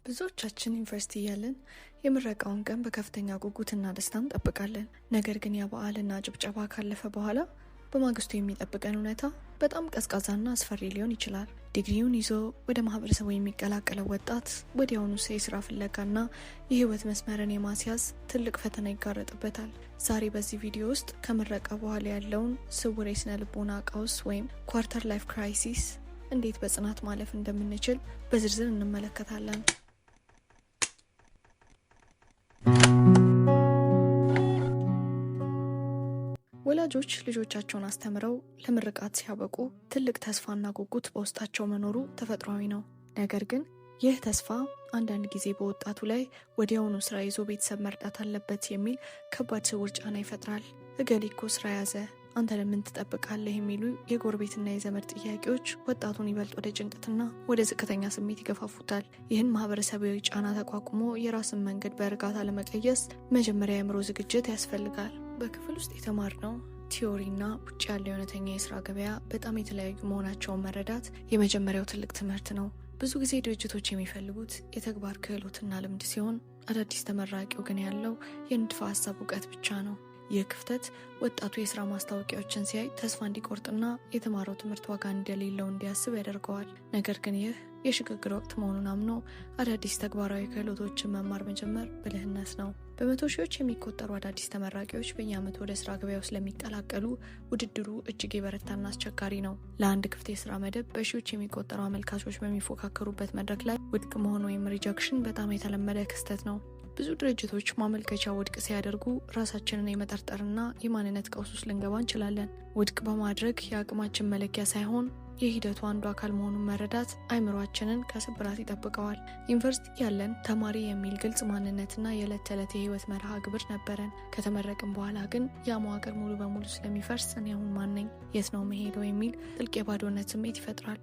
ብዙዎቻችን ዩኒቨርሲቲ እያለን የምረቃውን ቀን በከፍተኛ ጉጉትና ደስታ እንጠብቃለን። ነገር ግን ያ በዓልና ጭብጨባ ካለፈ በኋላ በማግስቱ የሚጠብቀን እውነታ በጣም ቀዝቃዛና አስፈሪ ሊሆን ይችላል። ዲግሪውን ይዞ ወደ ማህበረሰቡ የሚቀላቀለው ወጣት ወዲያውኑ የስራ ፍለጋና የህይወት መስመርን የማስያዝ ትልቅ ፈተና ይጋረጥበታል። ዛሬ በዚህ ቪዲዮ ውስጥ ከምረቃ በኋላ ያለውን ስውር የስነ ልቦና ቀውስ ወይም quarter life crisis እንዴት በጽናት ማለፍ እንደምንችል በዝርዝር እንመለከታለን። ወላጆች ልጆቻቸውን አስተምረው ለምርቃት ሲያበቁ ትልቅ ተስፋና ጉጉት በውስጣቸው መኖሩ ተፈጥሯዊ ነው። ነገር ግን ይህ ተስፋ አንዳንድ ጊዜ በወጣቱ ላይ ወዲያውኑ ስራ ይዞ ቤተሰብ መርዳት አለበት የሚል ከባድ ስውር ጫና ይፈጥራል። እገሌ እኮ ስራ ያዘ፣ አንተ ለምን ትጠብቃለህ? የሚሉ የጎረቤትና የዘመድ ጥያቄዎች ወጣቱን ይበልጥ ወደ ጭንቀትና ወደ ዝቅተኛ ስሜት ይገፋፉታል። ይህን ማህበረሰባዊ ጫና ተቋቁሞ የራስን መንገድ በእርጋታ ለመቀየስ መጀመሪያ የአእምሮ ዝግጅት ያስፈልጋል። በክፍል ውስጥ የተማርነው theory ና ውጭ ያለው የእውነተኛ የስራ ገበያ በጣም የተለያዩ መሆናቸውን መረዳት የመጀመሪያው ትልቅ ትምህርት ነው። ብዙ ጊዜ ድርጅቶች የሚፈልጉት የተግባር ክህሎትና ልምድ ሲሆን፣ አዳዲስ ተመራቂው ግን ያለው የንድፈ ሀሳብ እውቀት ብቻ ነው። ይህ ክፍተት ወጣቱ የስራ ማስታወቂያዎችን ሲያይ ተስፋ እንዲቆርጥና የተማረው ትምህርት ዋጋ እንደሌለው እንዲያስብ ያደርገዋል። ነገር ግን ይህ የሽግግር ወቅት መሆኑን አምኖ አዳዲስ ተግባራዊ ክህሎቶችን መማር መጀመር ብልህነት ነው። በመቶ ሺዎች የሚቆጠሩ አዳዲስ ተመራቂዎች በየዓመቱ ወደ ስራ ገበያው ስለሚቀላቀሉ ውድድሩ እጅግ የበረታና አስቸጋሪ ነው። ለአንድ ክፍት የስራ መደብ በሺዎች የሚቆጠሩ አመልካቾች በሚፎካከሩበት መድረክ ላይ ውድቅ መሆን ወይም rejection በጣም የተለመደ ክስተት ነው። ብዙ ድርጅቶች ማመልከቻ ውድቅ ሲያደርጉ ራሳችንን የመጠርጠርና የማንነት ቀውስ ውስጥ ልንገባ እንችላለን። ውድቅ በማድረግ የአቅማችን መለኪያ ሳይሆን የሂደቱ አንዱ አካል መሆኑን መረዳት አይምሯችንን ከስብራት ይጠብቀዋል። ዩኒቨርሲቲ ያለን ተማሪ የሚል ግልጽ ማንነትና የዕለት ተዕለት የህይወት መርሃ ግብር ነበረን። ከተመረቅን በኋላ ግን ያ መዋቅር ሙሉ በሙሉ ስለሚፈርስ እኔ አሁን ማን ነኝ፣ የት ነው መሄደው የሚል ጥልቅ የባዶነት ስሜት ይፈጥራል።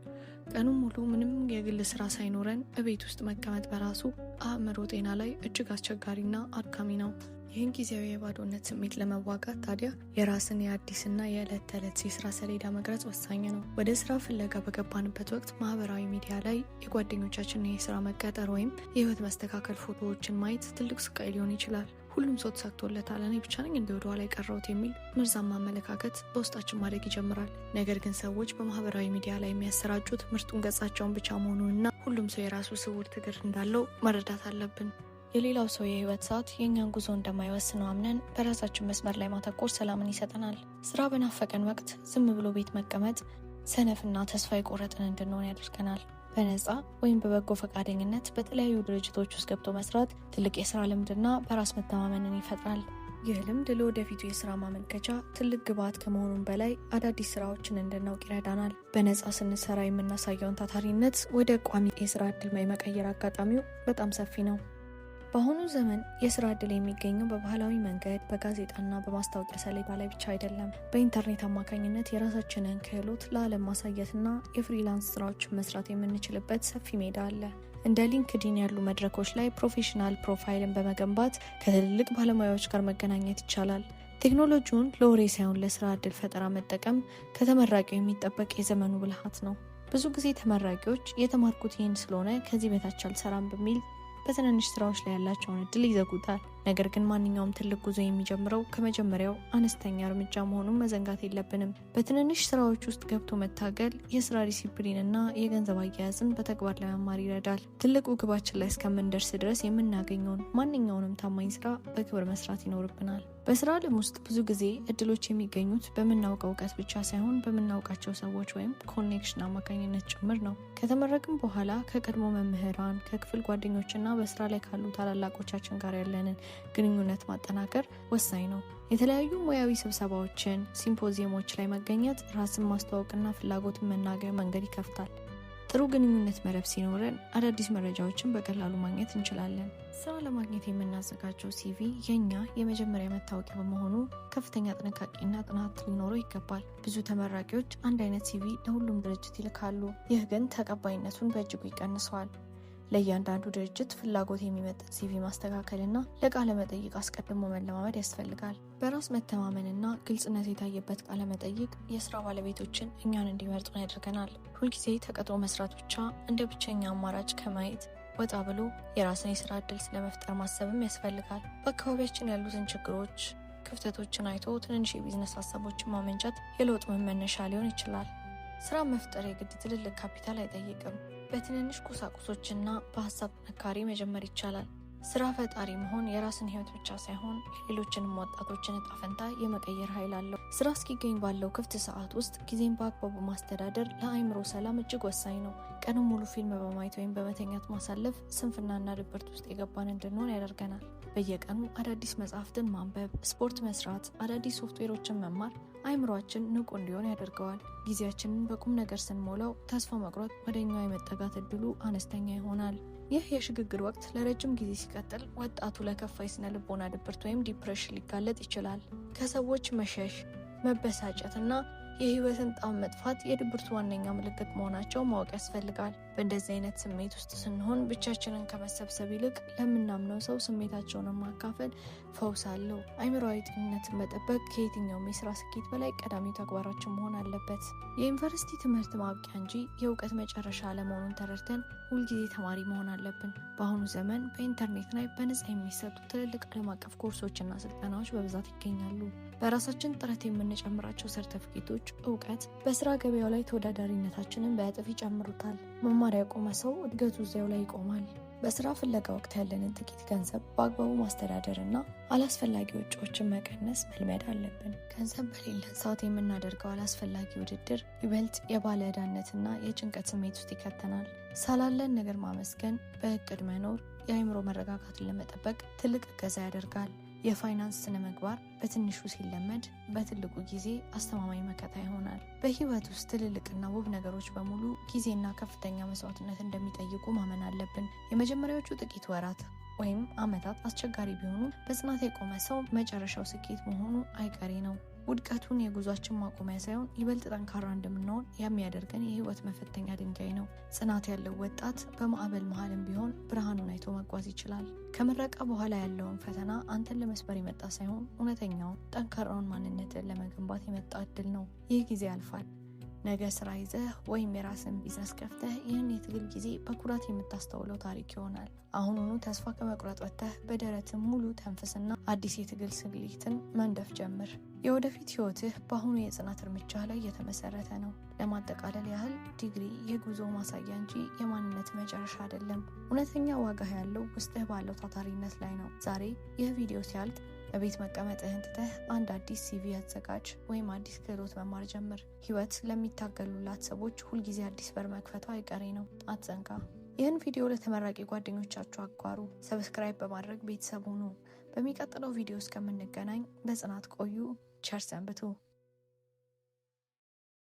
ቀኑን ሙሉ ምንም የግል ስራ ሳይኖረን እቤት ውስጥ መቀመጥ በራሱ አእምሮ ጤና ላይ እጅግ አስቸጋሪና አድካሚ ነው። ይህን ጊዜያዊ የባዶነት ስሜት ለመዋጋት ታዲያ የራስን የአዲስና የዕለት ተዕለት የስራ ሰሌዳ መቅረጽ ወሳኝ ነው። ወደ ስራ ፍለጋ በገባንበት ወቅት ማህበራዊ ሚዲያ ላይ የጓደኞቻችንን የስራ መቀጠር ወይም የህይወት መስተካከል ፎቶዎችን ማየት ትልቅ ስቃይ ሊሆን ይችላል። ሁሉም ሰው ተሳክቶለታል፣ እኔ ብቻ ነኝ እንደ ወደኋላ የቀረሁት የሚል መርዛማ አመለካከት በውስጣችን ማደግ ይጀምራል። ነገር ግን ሰዎች በማህበራዊ ሚዲያ ላይ የሚያሰራጩት ምርጡን ገጻቸውን ብቻ መሆኑንና ሁሉም ሰው የራሱ ስውር ትግል እንዳለው መረዳት አለብን። የሌላው ሰው የህይወት ሰዓት የእኛን ጉዞ እንደማይወስነው አምነን በራሳችን መስመር ላይ ማተኮር ሰላምን ይሰጠናል። ስራ በናፈቀን ወቅት ዝም ብሎ ቤት መቀመጥ ሰነፍና ተስፋ የቆረጥን እንድንሆን ያደርገናል። በነፃ ወይም በበጎ ፈቃደኝነት በተለያዩ ድርጅቶች ውስጥ ገብቶ መስራት ትልቅ የስራ ልምድና በራስ መተማመንን ይፈጥራል። ይህ ልምድ ለወደፊቱ የስራ ማመልከቻ ትልቅ ግብዓት ከመሆኑም በላይ አዳዲስ ስራዎችን እንድናውቅ ይረዳናል። በነፃ ስንሰራ የምናሳየውን ታታሪነት ወደ ቋሚ የስራ እድል የመቀየር አጋጣሚው በጣም ሰፊ ነው። በአሁኑ ዘመን የስራ እድል የሚገኘው በባህላዊ መንገድ በጋዜጣና በማስታወቂያ ሰሌዳ ላይ ብቻ አይደለም። በኢንተርኔት አማካኝነት የራሳችንን ክህሎት ለዓለም ማሳየትና የ freelance ስራዎችን መስራት የምንችልበት ሰፊ ሜዳ አለ። እንደ LinkedIn ያሉ መድረኮች ላይ professional profile ን በመገንባት ከትልልቅ ባለሙያዎች ጋር መገናኘት ይቻላል። ቴክኖሎጂውን ለወሬ ሳይሆን ለስራ እድል ፈጠራ መጠቀም ከተመራቂው የሚጠበቅ የዘመኑ ብልሃት ነው። ብዙ ጊዜ ተመራቂዎች የተማርኩት ይህን ስለሆነ ከዚህ በታች አልሰራም በሚል በትንንሽ ስራዎች ላይ ያላቸውን እድል ይዘጉታል። ነገር ግን ማንኛውም ትልቅ ጉዞ የሚጀምረው ከመጀመሪያው አነስተኛ እርምጃ መሆኑን መዘንጋት የለብንም። በትንንሽ ስራዎች ውስጥ ገብቶ መታገል የስራ ዲሲፕሊን እና የገንዘብ አያያዝን በተግባር ለመማር ይረዳል። ትልቁ ግባችን ላይ እስከምንደርስ ድረስ የምናገኘውን ማንኛውንም ታማኝ ስራ በክብር መስራት ይኖርብናል። በስራ ዓለም ውስጥ ብዙ ጊዜ እድሎች የሚገኙት በምናውቀው እውቀት ብቻ ሳይሆን በምናውቃቸው ሰዎች ወይም connection አማካኝነት ጭምር ነው። ከተመረቅም በኋላ ከቀድሞ መምህራን፣ ከክፍል ጓደኞችና በስራ ላይ ካሉ ታላላቆቻችን ጋር ያለንን ግንኙነት ማጠናከር ወሳኝ ነው። የተለያዩ ሙያዊ ስብሰባዎችን፣ ሲምፖዚየሞች ላይ መገኘት ራስን ማስተዋወቅና ፍላጎትን መናገር መንገድ ይከፍታል። ጥሩ ግንኙነት መረብ ሲኖረን አዳዲስ መረጃዎችን በቀላሉ ማግኘት እንችላለን። ስራ ለማግኘት የምናዘጋጀው CV የእኛ የመጀመሪያ መታወቂያ በመሆኑ ከፍተኛ ጥንቃቄና ጥናት ሊኖረው ይገባል። ብዙ ተመራቂዎች አንድ አይነት CV ለሁሉም ድርጅት ይልካሉ። ይህ ግን ተቀባይነቱን በእጅጉ ይቀንሰዋል። ለእያንዳንዱ ድርጅት ፍላጎት የሚመጥን CV ማስተካከልና ለቃለ መጠይቅ አስቀድሞ መለማመድ ያስፈልጋል። በራስ መተማመንና ግልጽነት የታየበት ቃለ መጠይቅ የስራ ባለቤቶችን እኛን እንዲመርጡን ያደርገናል። ሁልጊዜ ተቀጥሮ መስራት ብቻ እንደ ብቸኛ አማራጭ ከማየት ወጣ ብሎ የራስን የስራ እድል ስለመፍጠር ማሰብም ያስፈልጋል። በአካባቢያችን ያሉትን ችግሮች፣ ክፍተቶችን አይቶ ትንንሽ የቢዝነስ ሀሳቦችን ማመንጨት የለውጥ መነሻ ሊሆን ይችላል። ስራ መፍጠር የግድ ትልልቅ ካፒታል አይጠይቅም። በትንንሽ ቁሳቁሶችና በሀሳብ ጥንካሬ መጀመር ይቻላል። ስራ ፈጣሪ መሆን የራስን ህይወት ብቻ ሳይሆን የሌሎችንም ወጣቶችን እጣ ፈንታ የመቀየር ኃይል አለው። ስራ እስኪገኝ ባለው ክፍት ሰዓት ውስጥ ጊዜን በአግባቡ ማስተዳደር ለአእምሮ ሰላም እጅግ ወሳኝ ነው። ቀኑን ሙሉ ፊልም በማየት ወይም በመተኛት ማሳለፍ ስንፍናና ድብርት ውስጥ የገባን እንድንሆን ያደርገናል። በየቀኑ አዳዲስ መጽሐፍትን ማንበብ፣ ስፖርት መስራት፣ አዳዲስ ሶፍትዌሮችን መማር አእምሯችን ንቁ እንዲሆን ያደርገዋል። ጊዜያችንን በቁም ነገር ስንሞላው ተስፋ መቁረጥ ወደኛ የመጠጋት እድሉ አነስተኛ ይሆናል። ይህ የሽግግር ወቅት ለረጅም ጊዜ ሲቀጥል ወጣቱ ለከፋ የስነ ልቦና ድብርት ወይም depression ሊጋለጥ ይችላል። ከሰዎች መሸሽ፣ መበሳጨት እና የህይወትን ጣዕም መጥፋት የድብርቱ ዋነኛ ምልክት መሆናቸው ማወቅ ያስፈልጋል። በእንደዚህ አይነት ስሜት ውስጥ ስንሆን ብቻችንን ከመሰብሰብ ይልቅ ለምናምነው ሰው ስሜታቸውን ማካፈል ፈውስ አለው። አእምሯዊ ጤንነትን መጠበቅ ከየትኛውም የስራ ስኬት በላይ ቀዳሚው ተግባራችን መሆን አለበት። የዩኒቨርሲቲ ትምህርት ማብቂያ እንጂ የእውቀት መጨረሻ አለመሆኑን ተረድተን ሁልጊዜ ተማሪ መሆን አለብን። በአሁኑ ዘመን በኢንተርኔት ላይ በነጻ የሚሰጡ ትልልቅ ዓለም አቀፍ ኮርሶችና ስልጠናዎች በብዛት ይገኛሉ። በራሳችን ጥረት የምንጨምራቸው ሰርተፍኬቶች፣ እውቀት በስራ ገበያው ላይ ተወዳዳሪነታችንን በእጥፍ ይጨምሩታል። መማር ያቆመ ሰው እድገቱ እዚያው ላይ ይቆማል። በስራ ፍለጋ ወቅት ያለንን ጥቂት ገንዘብ በአግባቡ ማስተዳደር እና አላስፈላጊ ወጪዎችን መቀነስ መልመድ አለብን። ገንዘብ በሌለን ሰዓት የምናደርገው አላስፈላጊ ውድድር ይበልጥ የባለ ዕዳነትና የጭንቀት ስሜት ውስጥ ይከተናል። ስላለን ነገር ማመስገን፣ በእቅድ መኖር የአእምሮ መረጋጋትን ለመጠበቅ ትልቅ እገዛ ያደርጋል። የፋይናንስ ስነ ምግባር በትንሹ ሲለመድ በትልቁ ጊዜ አስተማማኝ መከታ ይሆናል። በህይወት ውስጥ ትልልቅና ውብ ነገሮች በሙሉ ጊዜና ከፍተኛ መስዋዕትነት እንደሚጠይቁ ማመን አለብን። የመጀመሪያዎቹ ጥቂት ወራት ወይም ዓመታት አስቸጋሪ ቢሆኑ በጽናት የቆመ ሰው መጨረሻው ስኬት መሆኑ አይቀሬ ነው። ውድቀቱን የጉዟችን ማቆሚያ ሳይሆን ይበልጥ ጠንካራ እንደምንሆን የሚያደርገን የህይወት መፈተኛ ድንጋይ ነው። ጽናት ያለው ወጣት በማዕበል መሀልም ቢሆን ብርሃኑን አይቶ መጓዝ ይችላል። ከምረቃ በኋላ ያለውን ፈተና አንተን ለመስበር የመጣ ሳይሆን እውነተኛውን ጠንካራውን ማንነትን ለመገንባት የመጣ እድል ነው። ይህ ጊዜ ያልፋል። ነገ ስራ ይዘህ ወይም የራስን ቢዝነስ ከፍተህ ይህን የትግል ጊዜ በኩራት የምታስተውለው ታሪክ ይሆናል። አሁኑኑ ተስፋ ከመቁረጥ ወጥተህ በደረት ሙሉ ተንፍስና አዲስ የትግል ስሌትን መንደፍ ጀምር። የወደፊት ህይወትህ በአሁኑ የጽናት እርምጃ ላይ የተመሰረተ ነው። ለማጠቃለል ያህል ዲግሪ የጉዞ ማሳያ እንጂ የማንነት መጨረሻ አይደለም። እውነተኛ ዋጋ ያለው ውስጥህ ባለው ታታሪነት ላይ ነው። ዛሬ ይህ ቪዲዮ ሲያልቅ በቤት መቀመጥህን ትተህ አንድ አዲስ CV አዘጋጅ ወይም አዲስ ክህሎት መማር ጀምር። ህይወት ለሚታገሉላት ሰዎች ሁልጊዜ አዲስ በር መክፈቷ አይቀሬ ነው። አትዘንጋ። ይህን ቪዲዮ ለተመራቂ ጓደኞቻችሁ አጋሩ። Subscribe በማድረግ ቤተሰብ ሁኑ። በሚቀጥለው ቪዲዮ እስከምንገናኝ በጽናት ቆዩ። ቸር ሰንብቱ።